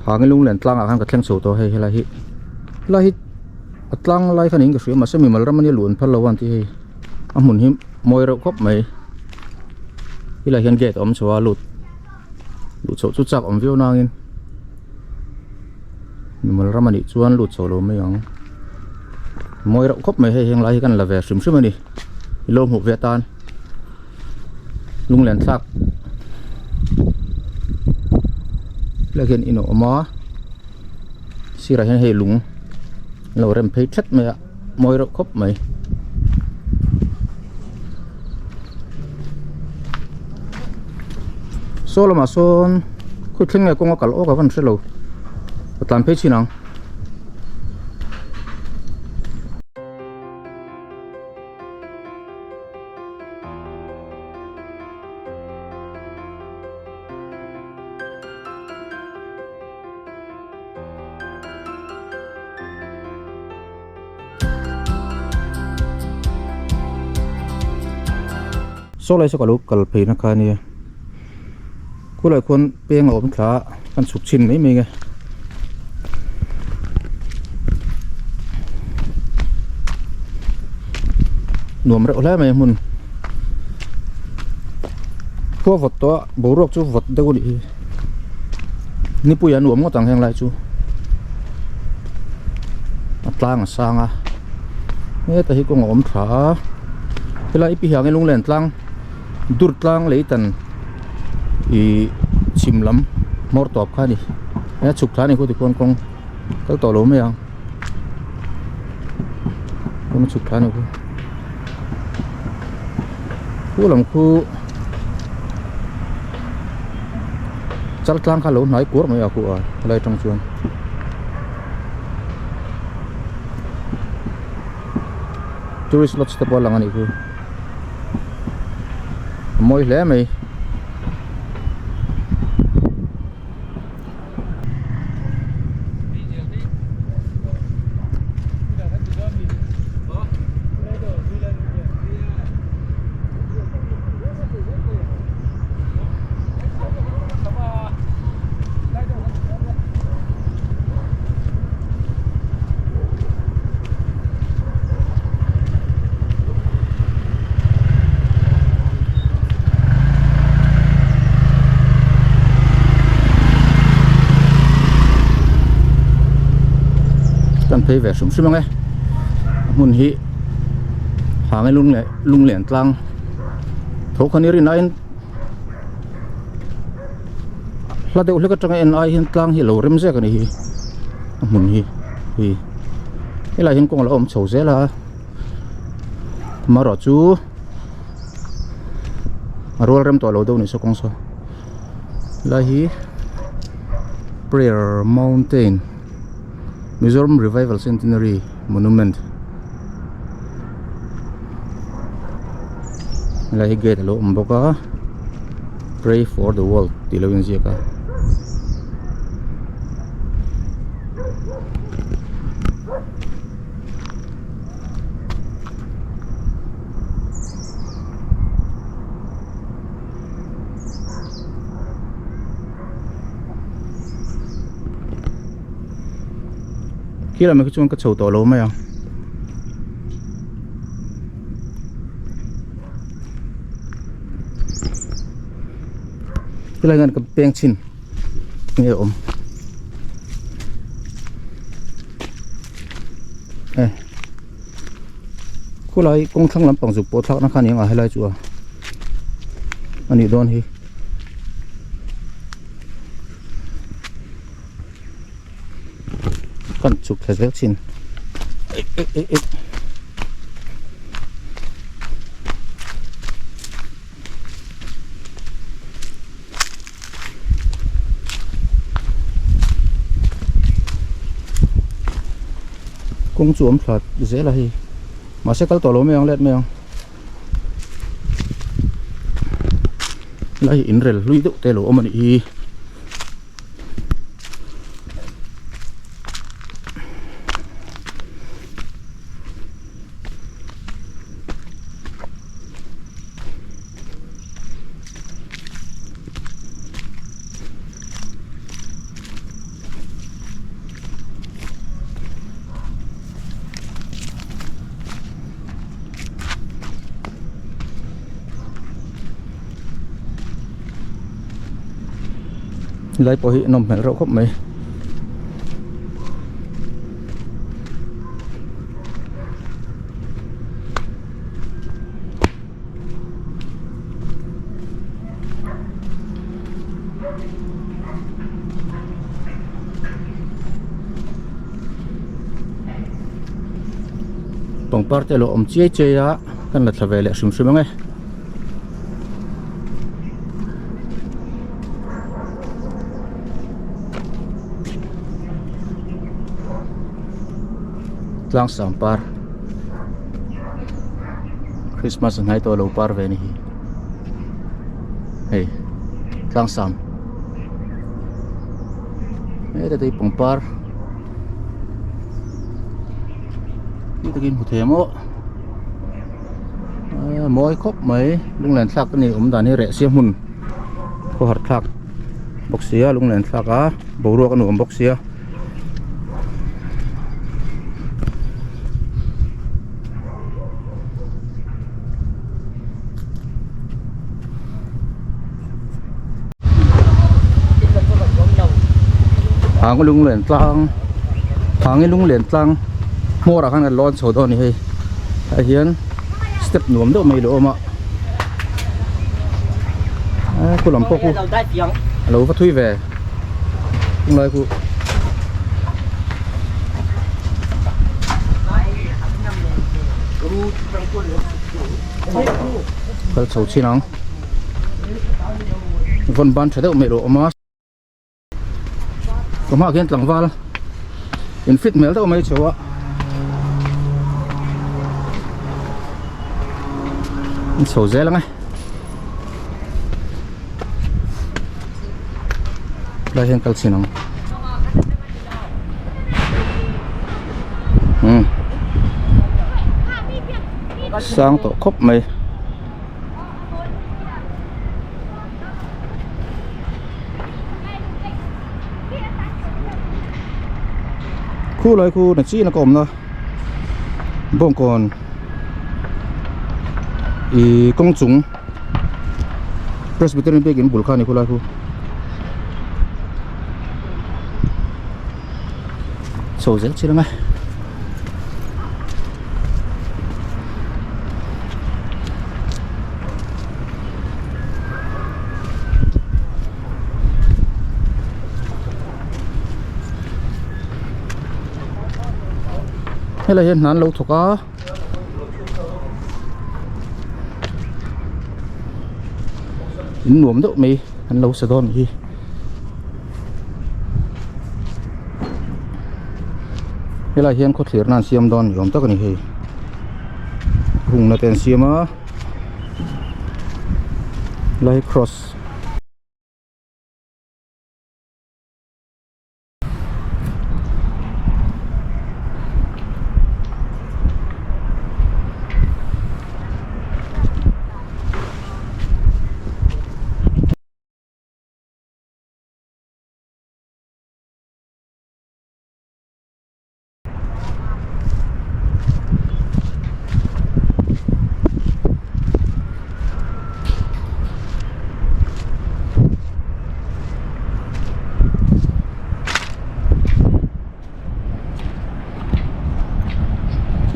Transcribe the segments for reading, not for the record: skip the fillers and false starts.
Hangin lunglen tlangah khan ka thleng chho tawh hei helai hi helai hi a tlang lai kha niin ka hria mahse mimal ram ania luh an phal lo a an tih hei a hmun hi mawi reuh khawp mai helai hian gate a awm chho a lut luh chhoh chu chak awm viau nangin mimal ram anih chuan lut chho lo mai ang mawi reuh khawp mai hei heng lai hi kan la ve hrim hrim a ni ilo hmuh ve atan. Lunglen thlak helai hian in a awm a sirah hian hei lung an lo rem phei that mai a mawi reuh khawp mai. Saw lamah sawn khawi thleng nge kawng a kal awk a van hre lo ka tlan phei chin ang. Saw lai saw ka lo kal phei na kha ania khulai khuan peng a awm thla a kan chhuk chhin mai mai nge. Nuam reuh hle mai hmun khua vawt tawh a boruak chu vawt deuh a nih hi nipui a nuam ngawt ang heng lai chu a tlang a sang a heta hi kawng a awm tha a helai pi hiangin lunglen tlang dur tlang lei tan ih chhim lam hmawr tawp kha a ni a chhuk thla a ni khaw tikhuan kawng kal tawh lo mai ang kawng a chhuk thla a ni khu khu lam khu chal tlang kha a lo hnai kuar mai a khu a helai atang chuan. Tourist lodge te pawh a lang a nih chu a mawi hle mai. Kan phei ve hrim hrim ang e a hmun hi hang e lung leh lunglen tlang tho khan i rin aiin hla deuh hlek atanga en ai hian tlang hi a lo rem zek a ni hi a hmun hi hi helai hian kawng a lo awm chho zel a amaherawh chu a rual rem tawh lo deuh a ni saw kawng saw helai hi prayer mountain Mizoram revival centenary monument helai hi gate alo awm bawk a pray for the world tih lo inziak a. Khi lamah khi chuan ka chho tawh lo mai ang. Helai hian ka peng chhin nge awm e khulai kawng thlang lampang zuk pawh thlakna kha a ni ang a helai chu a anih dawn hi. Kan chhuk thla zel thin kawng chu awm thla zel a hei mahse kal tawh lo mai ang let mai ang helai hi inrel hlui deuh te a lo awm a nih hi. Helai pawh hi nawm hmel reuh khawp mai. Pangpar te a lo awm chiai chiai a kan la thla ve leh hrim hrim ang e. Tlang sang par Christmas a hnai tawh lo par ve ni hi hei tlang sang heta te hi pangpar hi takin hmu thei ang aw. Aaa mawi khawp mai lunglen thlak a ni awm dan hi reh sia hmun khawhar thlak bawk sia lunglen thlak a boruak a nuam bawk sia. Hang lunglen tlang hang lunglen tlang hmawr ah khan kan lawn chho dawn a ni hei ah hian step nuam deuh mai a lo awm a a khu lam pawh khu a lo va thui ve tunglai khu kal chho chin ang vawn ban tha deuh mai a lo awm a. Ka hmaah khian tlangval in fit hmel deuh mai chho a an chho zel ang e lai hian kal chhin ang umm sang tawh khawp mai. Khu lai khu na chin a ka awmna bawngkawn ih kawng chung Presbyterian biakin bul kha a ni khu lai khu chho zel chin ang e. Helai hian hna an lo thawk a in nuam deuh mai an lo sa dawn hi. Helai hian khawthlir nan siam dawn ni awm tak a ni hei hungna te an siam a helai hi cross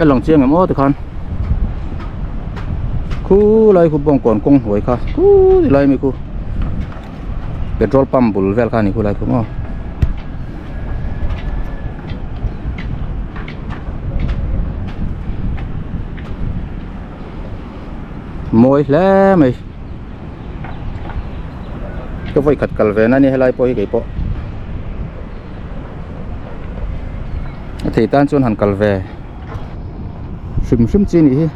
A lang chiang em aw tikhan khulai khu bawngkawn kawng hnuai kha khuu tilai ami khu petrol pump bul vel kha a ni khulai khu maw. Mawi hle mai ka vawi khat kal ve na a ni helai pawh hi keipawh a thei tan chuan han kal ve hrim hrim chi a nih hi.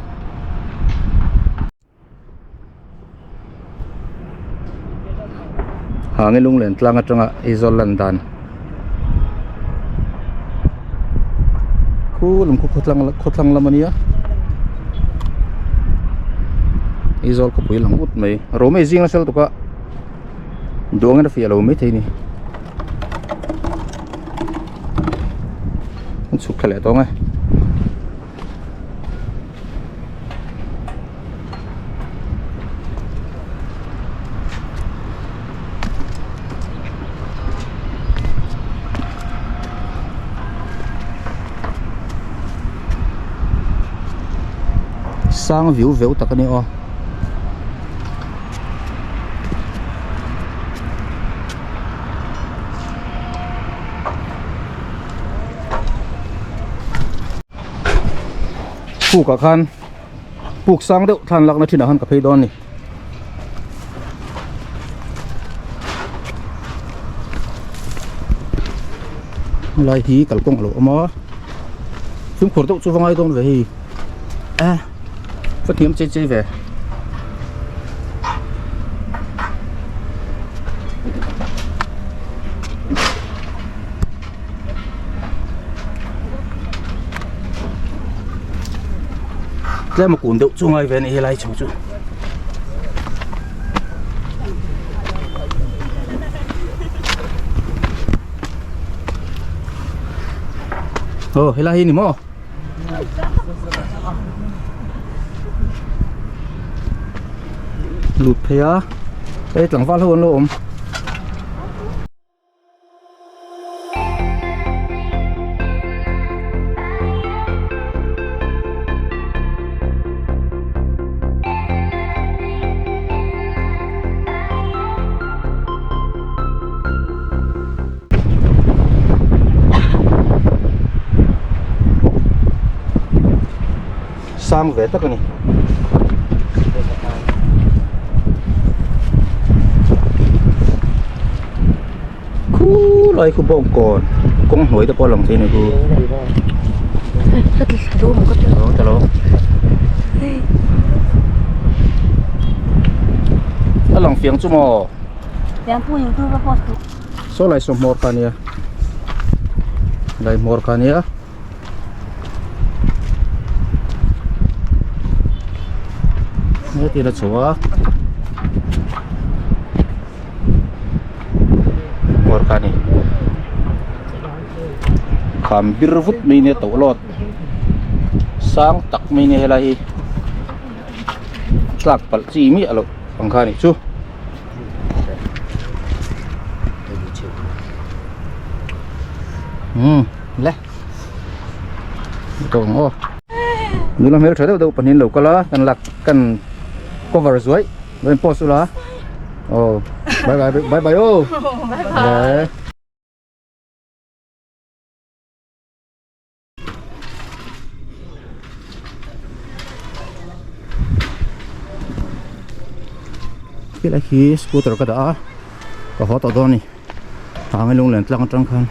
Hangi lunglen tlang atanga Aizawl lan dan khu lam khu khawthlang khawthlang lam ania Aizawl khawpui lang ut mai Romei zing nasa lutuk a duangin a fiah lo maithei a ni an chhuk thla leh tawng e. Sang viu veu tak a ni aw. Puk ah khan puk sang deuh thlan lakna thin ah khan ka phei dawn a ni. Helai hi kalkawng a lo awm a fimkhur deuh chu va ngai dawn ve hei a va hniam chei chei ve. Tlem a kun deuh chu ngai ve a ni helai chho chu. Aw helai hi ni maw? Lut phei a hei tlangval ho an lo awm. Sang ve tak a ni. Khu lai khu bawng kawn kawng hnuai te pawh a lang thei a ni khu. A lang fiang chu maw? Saw lai saw hmawr kha ania lai hmawr kha ania. Hetin a chho a hmawr kha ani kham bir vut mai nia tawh lawt sang tak mai nia helai hi tlak palh chi miah loh ang kha anih chu. Um le tawng aw nula hmel tha deuh deuh pahnih an lo kal a kan lak kan cover zuai lo in post ula aw bye bye bye bye aw bye bye. Helai hi scooter ka dah a ka haw tawh dawn a ni hang lunglen tlang atang khan.